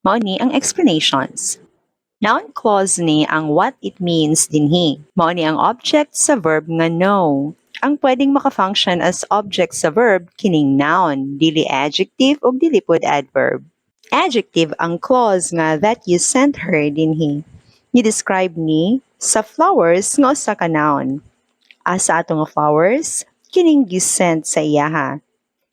Mao ni ang explanations. Noun clause ni ang "what it means" dinhi. Mao ni ang object sa verb nga "know." Ang pwedeng maka-function as object sa verb kining noun, dili adjective ug dili pod adverb. Adjective ang clause nga "that you sent her" dinhi. Ni-describe ni sa "flowers" nga usa ka noun. Asa ato nga "flowers"? Kining gi-sent sa iyaha.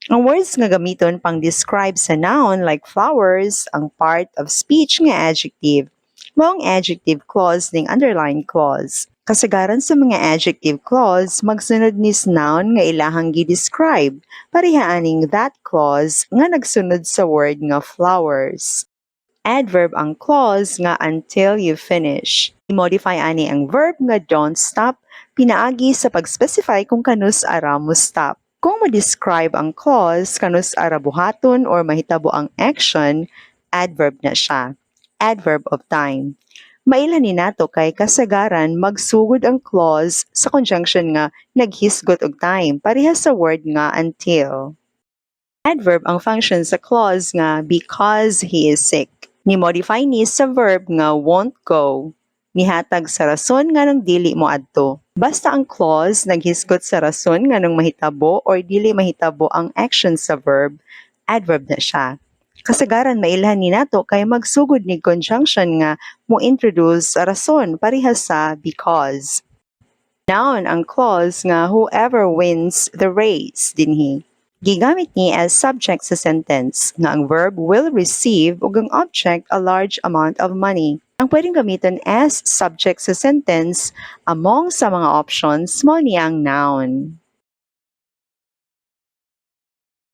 Ang words nga gamiton pang describe sa noun like "flowers" ang part of speech nga adjective. Mao ang adjective clause ning underlined clause. Kasagaran sa mga adjective clause, magsunod ni sa noun nga ilahang gi-describe. Pareha aning "that" clause nga nagsunod sa word nga "flowers." Adverb ang clause nga "until you finish." I-modify ani ang verb nga "don't stop" pinaagi sa pag-specify kung kanus-a ra mo stop. Kung mo-describe ang clause kanus-a ra buhaton or mahitabo ang action, adverb na siya. Adverb of time. Mailhan ni nato kay kasagaran magsugod ang clause sa conjunction nga naghisgot og time, pareha sa word nga "until." Adverb ang function sa clause nga "because he is sick." Ni-modify ni sa verb nga "won't go." Nihatag sa rason nganong dili moadto. Basta ang clause naghisgot sa rason nganong mahitabo or dili mahitabo ang action sa verb, adverb na siya. Kasagaran mailhan ni nato kay magsugod ni conjunction nga mo-introduce sa rason, pareha sa "because." Noun ang clause nga "whoever wins the race" dinhi. Gigamit ni as subject sa sentence nga ang verb "will receive" ug ang object "a large amount of money." Ang pwedeng gamiton as subject sa sentence among sa mga options mao ni ang noun.